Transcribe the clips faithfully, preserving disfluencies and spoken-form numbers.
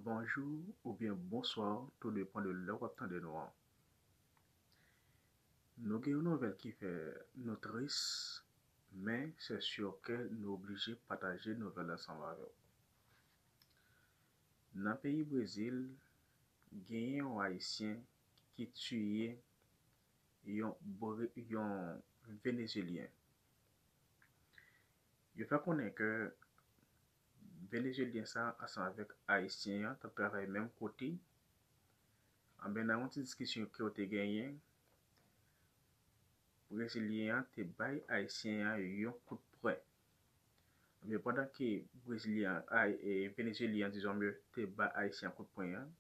Bonjou oubyen bonswa, tou depan de lè w ap tande nou an. Nou gen yon nouvèl ki fè nou tris, men se si ke nou oblije pataje nouvèl la ansanm avè w. Nan peyi Brezil, genyen yon Ayisyen ki tiye yon, yon Venezyelyen. Yo fè konnen ke Venezyelyen sa ansanm avèk Ayisyen an t ap travay menm kote. Anben, nan yon ti diskisyon ke yo te genyen, Brezilyen an te bay Ayisyen an yon kout pwen. Anben, pandan ke Brezilyen an, e, Venezyelyen an, dizon, te ba Ayisyen an kout pwen an,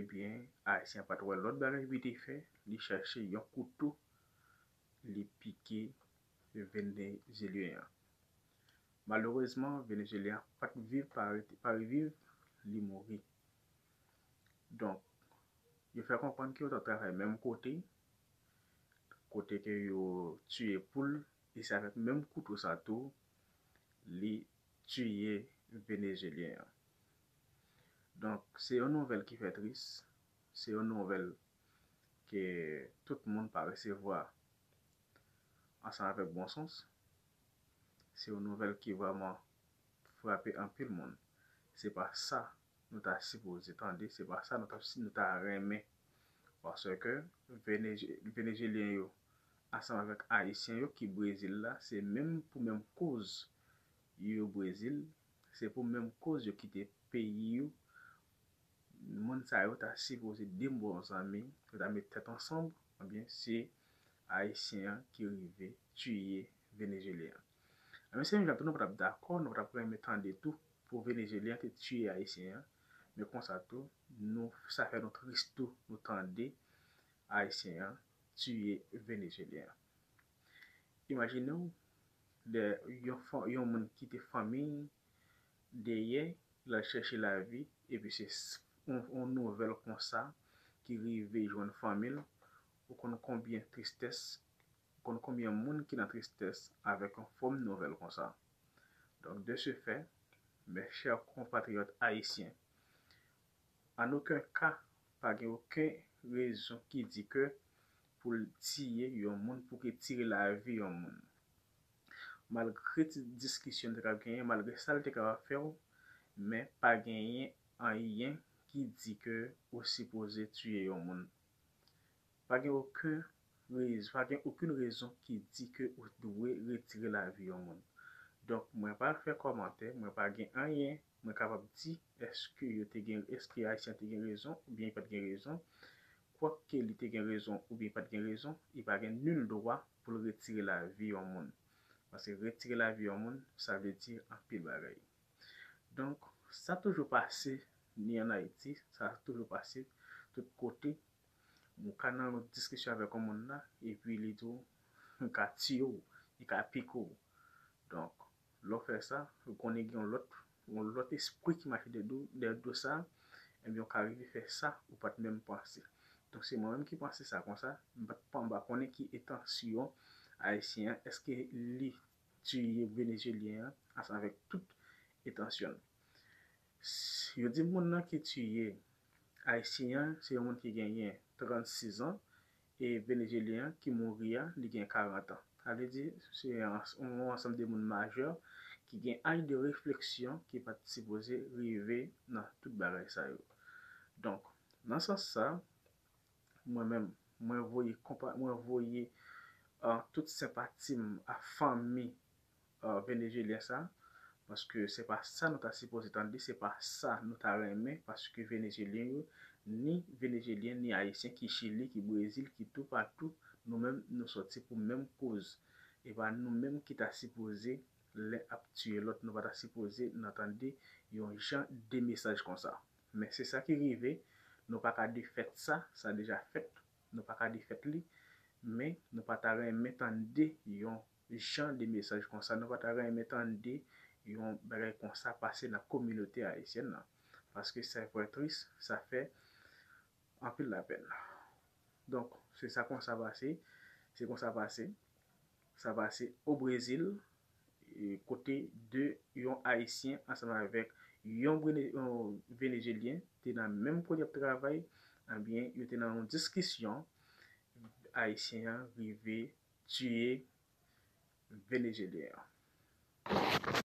ebyen, Ayisyen an pa t wè lòt bagay pou li te fè, li chache yon kouto, li pike Venezyelyen an. Malerezman, Venezyelyen an pa t viv, pa rete, pa reviv, li mouri. Donk, yo fè konprann ke yo t ap travay menm kote, kote ke yo tiye poul, e se avèk menm kouto sa tou, li tiye Venezyelyen an. Donk, se yon nouvèl ki fè tris, se yon nouvèl ke tout moun pa resevwa ansanm avèk bon sans. Se yon nouvèl ki vrèman frape anpil moun. Se pa sa nou ta sipoze tande, se pa sa nou ta, nou ta renmen. Paske Venez-, Venezyelyen yo, ansanm avèk Ayisyen yo ki Brezil la, se menm pou menm koz yo Brezil, se pou menm koz yo kite peyi yo. Moun sa yo ta sipoze de bon zanmi, yo ta met tèt ansanm, ebyen, se Ayisyen an ki rive tiye Venezyelyen an. Ebyen, se menm jan tou, nou pa t ap dakò, nou pa t ap renmen tande tou pou Venezyelyen an te tiye Ayisyen an, men konsa tou, nou, sa fè nou tris tou, nou tande Ayisyen an tiye Venezyelyen an. Imajine w, de yon, yon moun kite fanmi dèyè, l al chèche lavi, epi se yon, yon nouvèl konsa ki rive jwenn fanmi l. Ou konn konbyen tristès, ou konn konbyen moun ki nan tristès avèk yon fòm nouvèl konsa. Donk, de ce fait, mes chers compatriotes haïtiens, an okenn ka, pa gen okenn rezon ki di ke pou l tiye yon moun, pou ke tire lavi yon moun. Malgre ti diskisyon te ka genyen, malgre sa l te kapab fè w, men pa genyen anyen ki di ke ou sipoze tiye yon moun. Pa gen okenn rezon, pa gen okenn rezon ki di ke ou dwe retire lavi yon moun. Donk, mwen pa fè kòmantè, mwen pa gen anyen mwen kapab di, èske yo te gen, èske Ayisyen te gen rezon oubyen li pa t gen rezon. Kwak ke li te gen rezon oubyen li pa t gen rezon, li pa gen nil dwa pou l retire lavi yon moun. Paske retire lavi yon moun, sa vle di anpil bagay. Donk, sa toujou pase, ni ann Ayiti, sa toujou pase tout kote. Ou ka nan yon diskisyon avèk yon moun la, epi li tou, li ka tiye w, li ka pike w. Donk, lè w fè sa, ou konnen gen yon lòt, yon lòt espri ki mache dèyè do, dèyè do sa, ebyen, ou ka rive fè sa ou pa t menm panse. Donk, se mwen menm ki panse sa konsa, m pa t, m pa konnen ki entansyon Ayisyen an, èske li tiye Venezyelyen an ansanm avèk tout entansyon l. Yo di moun nan ki tiye Ayisyen an, se yon moun ki genyen trannsis an, e Venezyelyen an ki mouri a, li gen karant an. Sa vle di, se yon, yon ansanm de moun majè ki gen aj de refleksyon ki pa t sipoze rive nan tout bagay sa yo. Donk, nan sans sa, mwen menm, mwen voye konpa-, mwen voye, ah, tout senpati m a fanmi, ah, Venezyelyen sa, paske se pa sa nou ta sipoze tande, se pa sa nou ta renmen, paske Venezyelyen yo, ni Venezyelyen, ni Ayisyen ki Chili, ki Brezil, ki toupatou, nou menm, nou sòti pou menm koz. E pa nou menm ki ta sipoze, lè ap tiye lòt, nou pa ta sipoze nan tande yon jan de mesaj konsa. Men se sa ki rive, nou pa ka defèt sa, sa deja fèt, nou pa ka defèt li, men nou pa ta renmen tande yon jan de mesaj konsa, nou pa ta renmen tande yon bagay konsa pase nan kominote ayisyèn nan. Paske sa vrè tris, sa fè anpil lapèn. Donk, se sa konsa pase, se konsa pase. Sa pase o Brezil, e, kote de yon Ayisyen ansanm avèk yon Venezyelyen te nan menm kote y ap travay, ebyen, yo te nan yon diskisyon, Ayisyen an rive tiye Venezyelyen an.